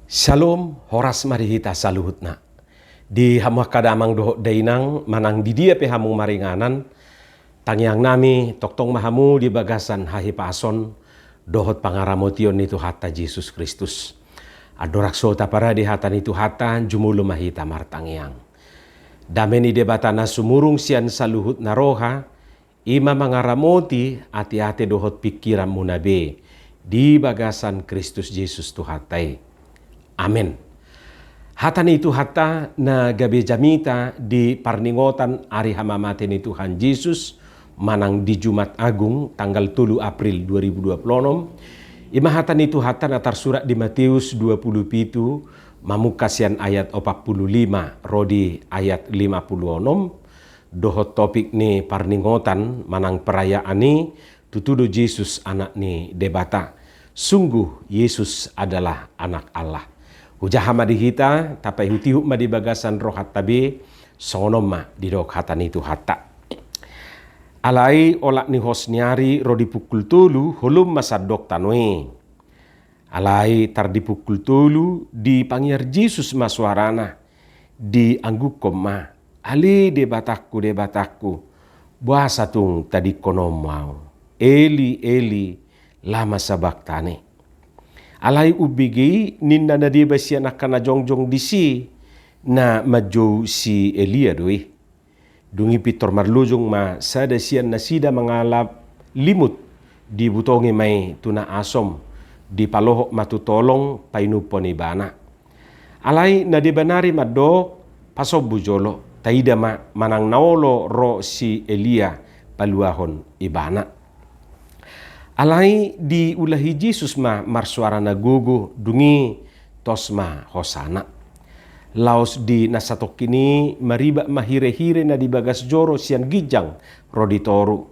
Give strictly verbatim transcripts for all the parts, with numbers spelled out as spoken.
Syalom, horas ma di hita saluhutna. Di hamu angka damang dohot dainang, manang di dia pe hamu maringanan, tangiang nami tongtong ma hamu di bagasan hahipason dohot pangaramotion ni Tuhanta Jesus Kristus. Andorang so taparade hata ni Tuhanta, jumolo ma hita martangiang. Dame ni Debata na sumurung sian saluhutna roha, i ma mangaramoti ateate dohot pingkiranmuna be di bagasan Kristus Jesus Tuhanta i. Amen. Hata ni Tuhanta na gabe jamita di parningotan ari hamamate ni Tuhan Jesus, manang di Jumat Agung tanggal tolu April dua ribu dua puluh enam, i ma hata ni Tuhanta na tarsurat di Mateus dua puluh pitu, mamungka sian ayat opat puluh lima ro di ayat lima puluh onom, dohot topik ni parningotan manang perayaan i, tutu do Jesus Anak ni Debata. Sungguh Yesus adalah Anak Allah. Hujaha ma di hita, tapaihutihut ma di bagasan rohanta be, songon on ma didok hata ni Tuhanta. Alai olat ni hos ni ari ro di pukul tolu, holom ma sandok tano i. Alai tar di pukul tolu, dipangiar Jesus ma soarana, dianggukkon ma, "Ale Debatangku, Debatangku, boasa tung tadingkononmu ahu? Eli, Eli, lama sabaktani?" Alai umbege i, ninna na deba sian angka na jongjong disi, na manjou si Elia do i. Dung i pintor marlojong ma sada sian nasida mangalap limut, dibutongi ma i tu na asom, dipalohot ma tu tolong painumhon ibana. Alai na deba nari mandok, "Pasombu jolo, taida ma manang na olo ro si Elia paluahon ibana." Alai diulahi Jesus ma marsoara na gogo, dung i tos ma hosana. Laos di na satongkin i maribat ma hirehire na di bagas joro sian ginjang ro di toru.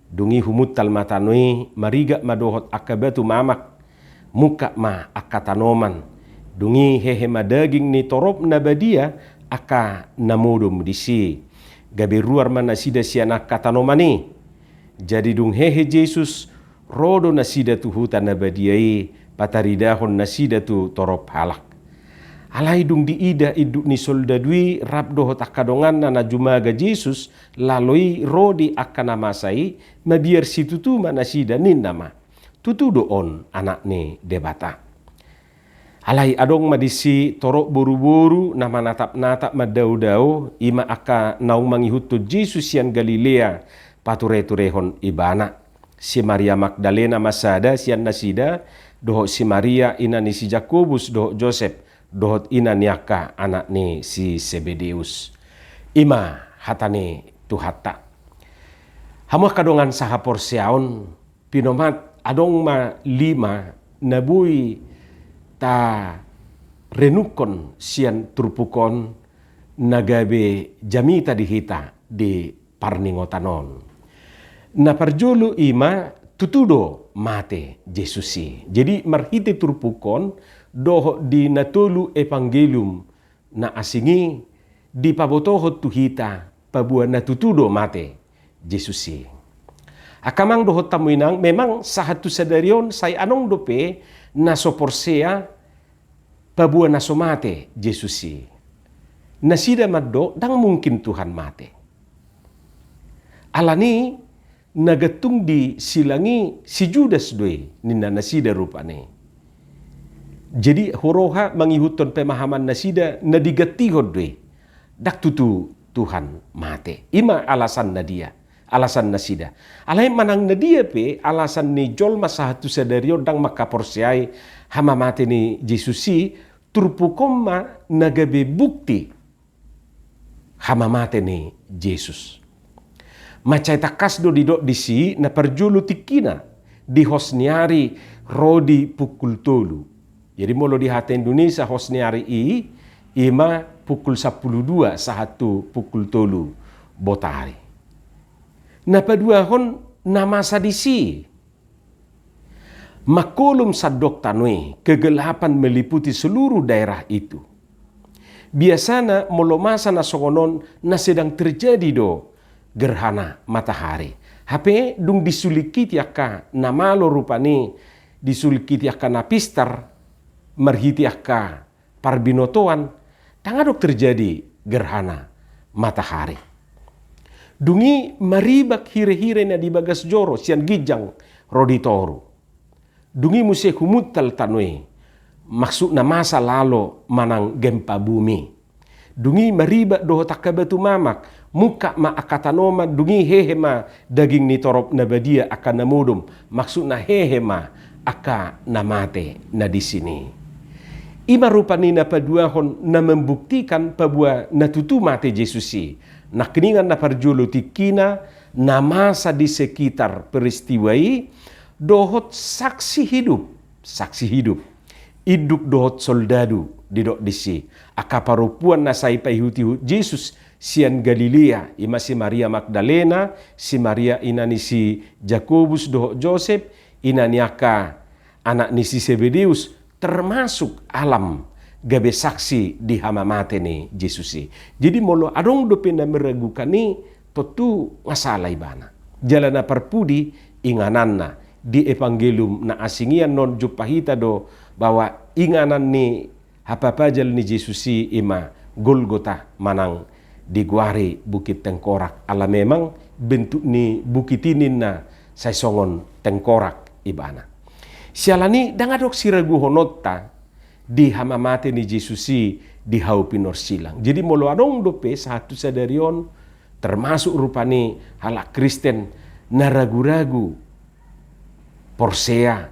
Dung i humuntal ma tano i, marigat ma dohot angka batu mamak, mungkap ma angka tanoman. Dung i hehe ma daging ni torop na badia angka na modom disi. Gabe ruar ma nasida sian angka tanoman i. Jadi dung hehe Jesus, ro do nasida tu huta na badia i, pataridahon nasida tu torop halak. Alai dung diida induk ni soldadu i rap dohot angka donganna na jumaga Jesus, lalo i ro di angka na masa i, mabiar situtu ma nasida, ninna ma, "Tutu do on Anak ni Debata." Alai adong ma disi torop boruboru na manatapnatap mandaodao, i ma angka naung mangihuthon Jesus sian Galilea patureturehon ibana. Si Maria Magdalena ma sada sian nasida, dohot si Maria ina ni si Jakobus dohot Josep, dohot ina ni angka anak ni si Sebedeus. I ma hata ni Tuhanta. Hamu angka dongan sahaporseaon, pinomat adong ma lima na boi tarenungkon sian turpuk on na gabe jamita di hita di parningotan on. Na parjolo i ma, tutu do mate Jesus i. Jadi marhite turpuk on dohot di na tolu evangelium na asing i, dipabotohon tu hita paboa na tutu do mate Jesus i. Angka amang dohot hamu inang, memang sahat tu sadari on sai adong dope na so porsea paboa na so mate Jesus i. Nasida mandok, "Ndang mungkin Tuhan mate. Alani na gantung di silang i si Judas do i," ninna nasida rupani. Jadi huroha mangihuthon pemahaman nasida na digantihon do i. Ndang tutu Tuhan mate. I ma alasan na dia, alasan nasida. Alai manang na dia pe alasan ni jolma sahat tu sadari on ndang mangkaporseai hamamate ni Jesus i, turpuk on ma na gabe bukti hamamate ni Jesus. Mansai tangkas do didok disi, na parjolo tingkina di hos ni ari ro di pukul tolu. Jadi molo di hata Indonesia hos ni ari i, i ma pukul sampulu dua sahat tu pukul tolu botari. Na paduahon na masa disi. Mangkolom sandok tano i, kegelapan meliputi seluruh daerah itu. Biasana molo masa na songon on na sedang terjadi do gerhana matahari. Hape dung disulingkiti angka na malo rupani, disulingkiti angka na pistar, marhite angka parbinotoan, ndang adong terjadi gerhana matahari. Dung i maribak hire-hire na di bagas joro sian ginjang ro di toru. Dung i muse humuntal tano i, maksudna masa lalo manang gempa bumi. Dung i maribak dohot angka batu mamak, mungkap ma angka tanoman, dung i hehe ma daging ni torop na badia angka na modom, maksudna hehe ma angka na mate na disi i. I ma rupani na paduahon na membuktikan paboa na tutu mate Jesus i. Nangkiningan na parjolo tingkina, na masa di sekitar peristiwa i, dohot saksi hidup, saksi hidup. Induk dohot soldadu didok disi. Angka parompuan na sai paihut-ihut Jesus sian Galilea, i ma si Maria Magdalena, si Maria ina ni si Jakobus dohot Josep, ina ni angka anak ni si Sebedeus, termasuk alam gabe saksi di hamamate ni Jesus i. Jadi molo adong dope na meragukan i, tontu nga sala ibana. Jala na parpudi ingananna, di Evangelium na asing i annon jumpa hita do bahwa inganan ni hapapajal ni Jesus i i ma Golgota manang digoari Bukit Tengkorak, ala memang bentuk ni bukit i ninna sai songon tengkorak ibana. Siala ni i ndang adong siraguhononta di hamamate ni Jesus i di hau pinorsilang. Jadi molo adong dope sahat tu sadari on, termasuk rupani halak Kristen na ragu-ragu porsea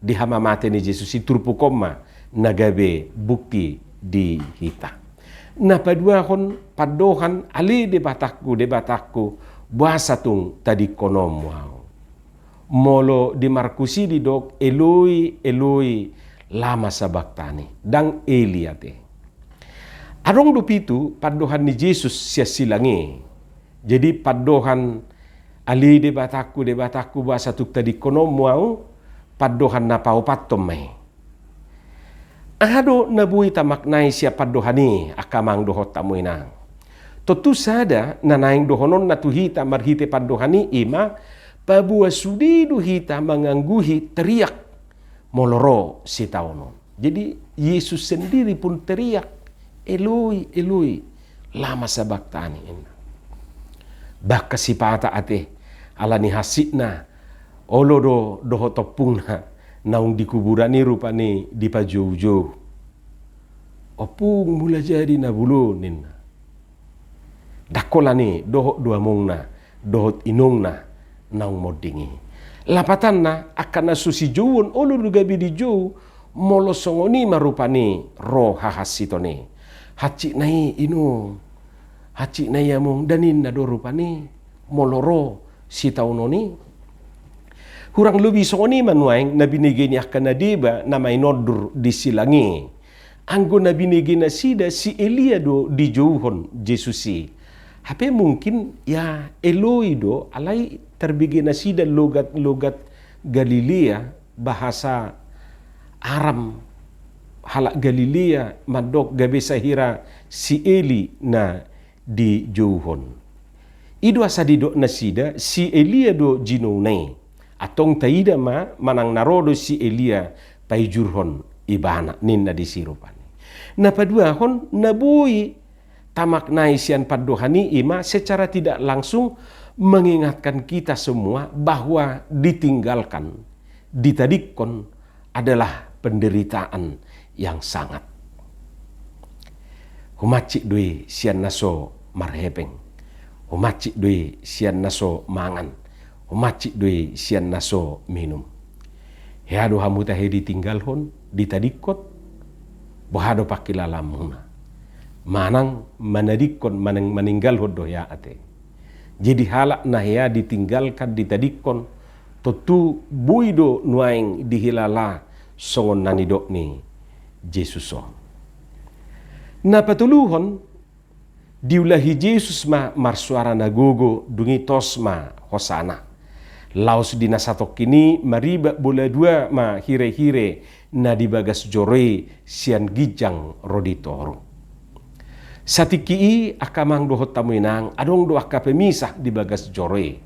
di hamamate ni Jesus i, turpuk on ma na gabe bukti di hita. Na paduahon pandohan, ale Debatangku, Debatangku, boasa tung tadingkononmu ahu. Molo di Markus i didok, Eloi, Eloi, lama sabaktani. Ndang Eli ate. Adong do pitu pandohan ni Jesus sian silang i. Jadi pandohan, ale Debatangku, Debatangku, boasa tung tadingkononmu ahu, pandohan na paopathon ma i. Aha do na boi tamaknai sian pandohan i, angka amang dohot hamu inang? Tontu sada na naeng dohononna tu hita marhite pandohan i, i ma paboa sude do hita mangangguhi teriak molo ro sitaonon. Jadi Jesus sendiri pun teriak, Eloi, Eloi, lama sabaktani, ninna. Bahkan sipata ate, ala ni hansitna, olo do dohot ompungna naung di kuburan i rupani dipajoujou. Ompung, mula jadi na bulung, ninna. Ndang holan i dohot do amongna dohot inongna naung monding i. Lapatanna, angka na so sijouon olo do gabe dijou, molo songon i ma rupani ro hahansiton i. Hansit na i inong, hansit na i among, nda ninna do rupani molo ro sitaonon i. Hurang lobi songon i ma nuaeng na binege ni angka na deba na mainondur di silang i. Anggo na binege nasida si Elia do dijouhon Jesus i. Hape mungkin ya Eloi do, alai tarbege nasida logat-logat Galilea, bahasa Aram, halak Galilea mandok gabe sahira si Eli na dijouhon. I do asa didok nasida si Elia do jinouna i. Antong taida ma manang na ro do si Elia paijurhon ibana, ninna disi rupani. Na paduahon, na boi tamaknai sian pandohan i, i ma secara tidak langsung mengingatkan kita semua bahwa ditinggalkan, ditadingkon adalah penderitaan yang sangat. Humansik do i sian na so marhepeng, humansik do i sian na so mangan, humansik do i sian na so minum. Hea do hamu tahe ditinggalhon, ditadingkon? Boha do pangkilalaanmuna? Manang manadingkon, manang maninggalhon do hea ate? Jadi halak na hea ditinggalkan, ditadingkon, tontu boi do nuaeng dihilala songon na nidok ni Jesus on. Na patoluhon, diulahi Jesus ma marsuara na gogo, dung i tos ma Hosana. Laos di na satongkin i maribak bola dua ma hire-hire na di bagas joro i sian ginjang ro di toru. Satingki i, angka amang dohot hamu inang, adong do angka pemisah di bagas joro i.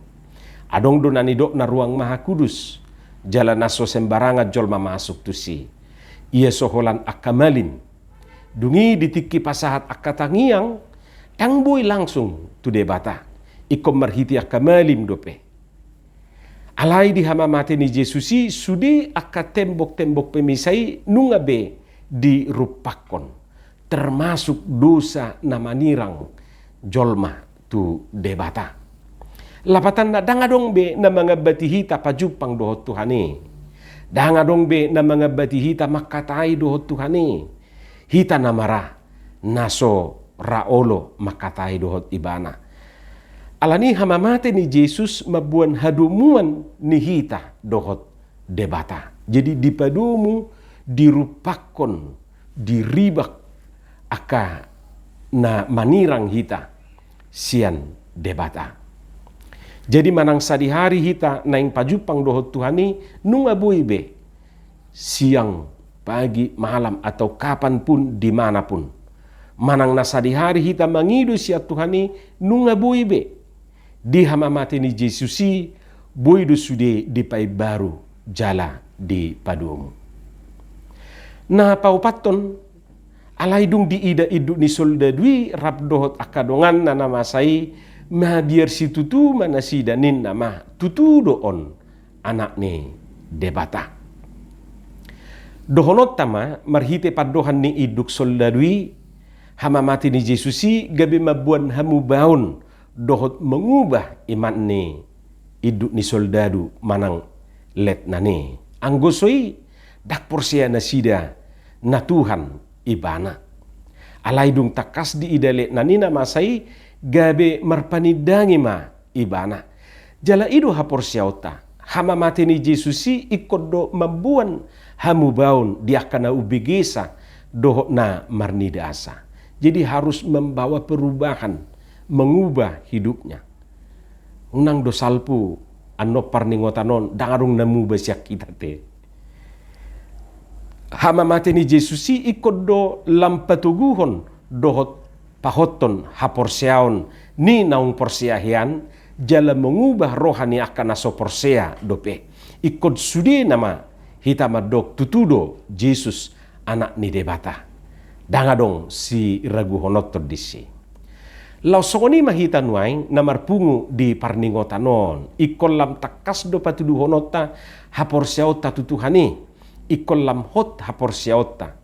Adong do na nidokna ruang maha kudus, jala na so sembarangan jolma masuk tusi. Ia so holan angka malim. Dung i di tingki pasahat angka tangiang, ndang boi langsung tu Debata. Ingkon marhite angka malim dope. Alai di hamamate ni Jesus i sude angka tembok-tembok pemisa i nunga be dirumpakkon, termasuk dosa na manirang jolma tu Debata. Lapatanna, ndang adong be na mangambati hita pajumpang dohot Tuhan i. Ndang adong be na mangambati hita mangkatai dohot Tuhan i. Hita na mara, na so ra olo mangkatai dohot Ibana. Alani i hamamate ni Jesus mamboan hadomuan ni hita dohot Debata. Jadi dipadomu, dirumpakkon, diribak angka na manirang hita sian Debata. Jadi manang sadihari hita naeng pajumpang dohot Tuhan i, nunga boi be siang, pagi, malam, atau kapan pun, di mana pun. Manang na sadihari hita mangido sian Tuhan i, nunga boi be. Di hamamate ni Jesus i boi do sude dipaimbaru jala dipadomu. Na paopathon, alai dung diida induk ni soldadu i rap dohot angka donganna na masa i, mabiar situtu ma nasida, ninna ma, tutu do on Anak ni Debata. Dohononta ma, marhite pandohan ni induk soldadu i, hamamate ni Jesus i gabe mamboan hamubaon dohot mangubah iman ni induk ni soldadu manang letnan i. Anggo so i, ndang porsea nasida na Tuhan Ibana. Alai dung tangkas diida letnan i na masa i, gabe marpanindangi ma Ibana. Jala i do haporseaonta, hamamate ni Jesus i ingkon do mamboan hamubaon di angka na umbegesa dohot na marnidasa. Jadi harus membawa perubahan, mengubah hidupnya. Unang do salpu annon parningotan on, ndang adong na mubah sian hita te. Hamamate ni Jesus i ingkon do lam patoguhon dohot pahothon haporseaon ni naung porsea hian, jala mangubah roha ni angka na so porsea dope. Ingkon sude nama hita mandok tutu do Jesus Anak ni Debata. Ndang adong siraguhononton disi. Laos songon i ma hita nuaeng na marpungu di parningotan on, ingkon lam tangkas do patuduhononta haporseaonta tu Tuhan i, ingkon lam hot haporseaonta.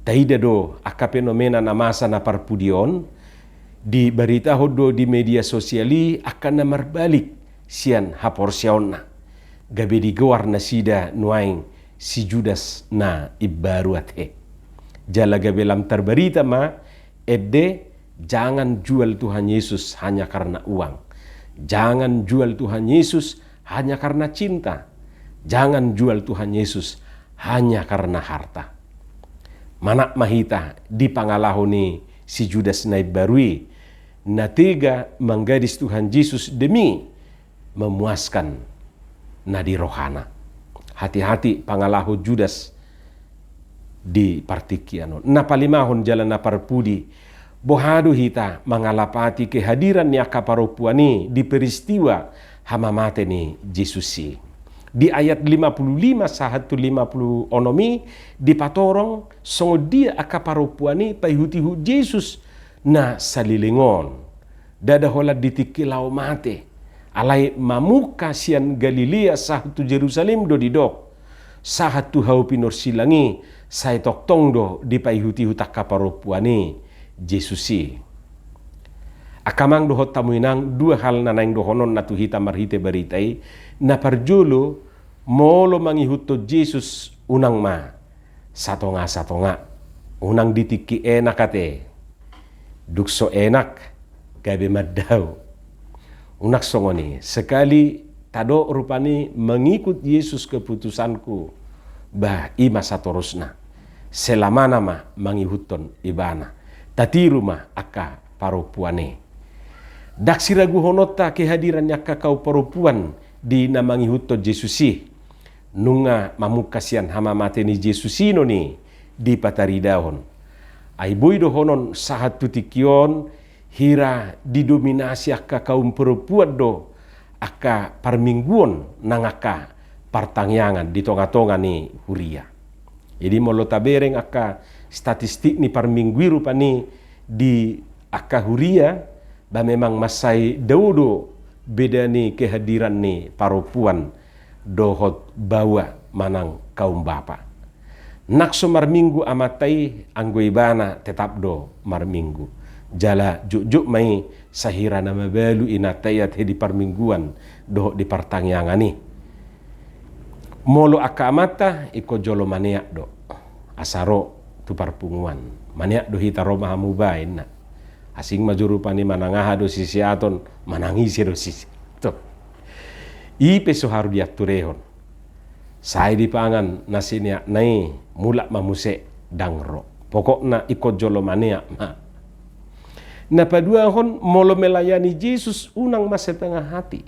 Taida do angka fenomena na masa na parpudi on, dibaritahon do di media sosial i angka na marbalik sian haporseaonna. Gabe digoar nasida nuaeng si Judas na imbaru ate. Jala gabe lam tarbarita ma ende, jangan jual Tuhan Yesus hanya karena uang. Jangan jual Tuhan Yesus hanya karena cinta. Jangan jual Tuhan Yesus hanya karena harta. Manat ma hita di pangalaho ni si Judas na imbaru i, na tega manggadis Tuhan Jesus demi memuaskan na di rohana. Hati-hati pangalaho Judas di partingkian on. Na palimahon jala na parpudi, boha do hita mangalapati kehadiran ni angka parompuan i di peristiwa hamamate ni Jesus i? Di ayat lima puluh lima sahat tu lima puluh onom i dipatorang songon dia angka parompuan i paihut-ihut Jesus na saleleng on. Ndada holan di tingki laho mate, alai mamungka sian Galilea sahat tu Jerusalem do didok. Sahat tu hau pinorsilang i, sai tongtong do dipaihut-ihut angka parompuan i Jesus i. Angka amang dohot hamu inang, dua hal na naeng dohononna tu hita marhite barita i. Na parjolo, molo mangihuthon Jesus, unang ma satonga-satonga. Unang di tingki enak ate. Dung so enak, gabe mandao. Unang songon i, sekali tadok rupani mengikut Yesus keputusanku, bah, i ma satorusna. Selamana ma mangihuthon Ibana. Tatiru ma angka parompuan i. Ndang siraguhononta kehadiran ni angka kaum parompuan di na mangihuthon Jesus i. Nunga mamungka sian hamamate ni Jesus i non i dipataridahon. Ai boi dohonon sahat tu tingki on, hira didominasi angka kaum parompuan do angka parmingguon nang angka partangiangan di tonga-tonga ni huria. Jadi molo tabereng angka statistik ni parminggu i rupani di angka huria, ba memang mansai dao do beda ni kehadiran ni parompuan dohot baoa manang kaum bapa. Nang so marminggu amanta i, anggo ibana tetap do marminggu. Jala jotjot ma i sahira na mabalu inanta i ate di parmingguan dohot di partangiangan i. Molo angka amanta ingkon jolo maneat do, asa ro tu parpunguan. Maneat do hita, ro ma hamu ba, inna. Asing ma jo rupani manang aha do siseaton, manang ise do siseaton. I pe so haru dianturehon. Sai dipangan na sineatna i, mulak ma muse, ndang ro. Pokokna ingkon jolo maneat ma. Na paduahon, molo melayani Jesus unang ma setengah hati.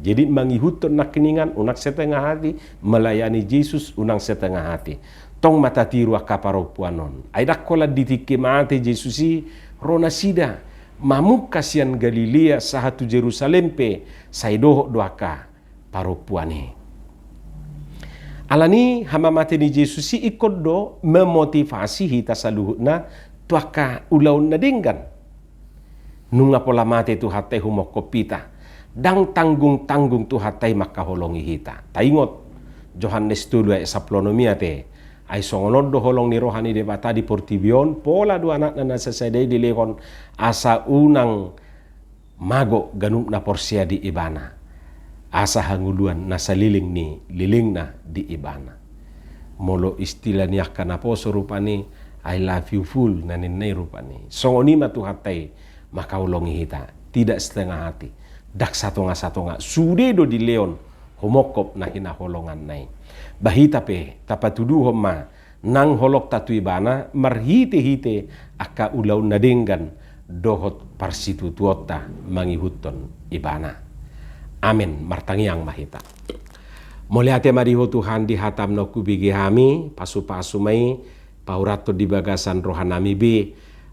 Jadi mangihuthon nangkiningan unang setengah hati, melayani Jesus unang setengah hati. Tong ma tatiru angka parompuan on. Ai ndang holan di tingki mate Jesus i ro nasida mamungka sian Galilea sahat tu Jerusalem pe sai dohot do angka parompuan i. Alani i hamamate ni Jesus i ingkon do memotivasi hita saluhutna tu angka ulaon na denggan. Nunga pola mate Tuhanta i humongkop hita, ndang tanggung-tanggung Tuhanta i mangkaholongi hita. Taingot Johannes tolu ayat sampulu onom i ate. Ai songon on do holong ni roha ni Debata di portibi on, pola do Anakna na sasada i dilehon asa unang mago ganup na porsea di Ibana, asa hangoluan na saleleng ni lelengna di Ibana. Molo istilah ni angka naposo rupani, "I love you full," na ninna i rupani. Songon i ma Tuhanta i mangkaholongi hita, tidak setengah hati, ndang satonga-satonga, sude do dilehon humongkop na hinaholonganna i. Ba hita pe tapatuduhon ma nang holongta tu Ibana marhite-hite angka ulaon na denggan dohot parsitutuonta mangihuthon Ibana. Amen. Martangiang ma hita. Mauliate ma di Ho Tuhan di hataM na hubege hami, pasu-pasu ma i paurathon di bagasan rohanami be,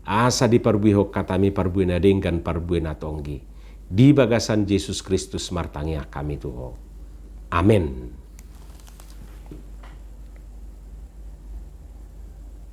asa diparbuehon hatami parbue na denggan, parbue na tonggi. Di bagasan Jesus Kristus martangiang hami tu Ho. Amen.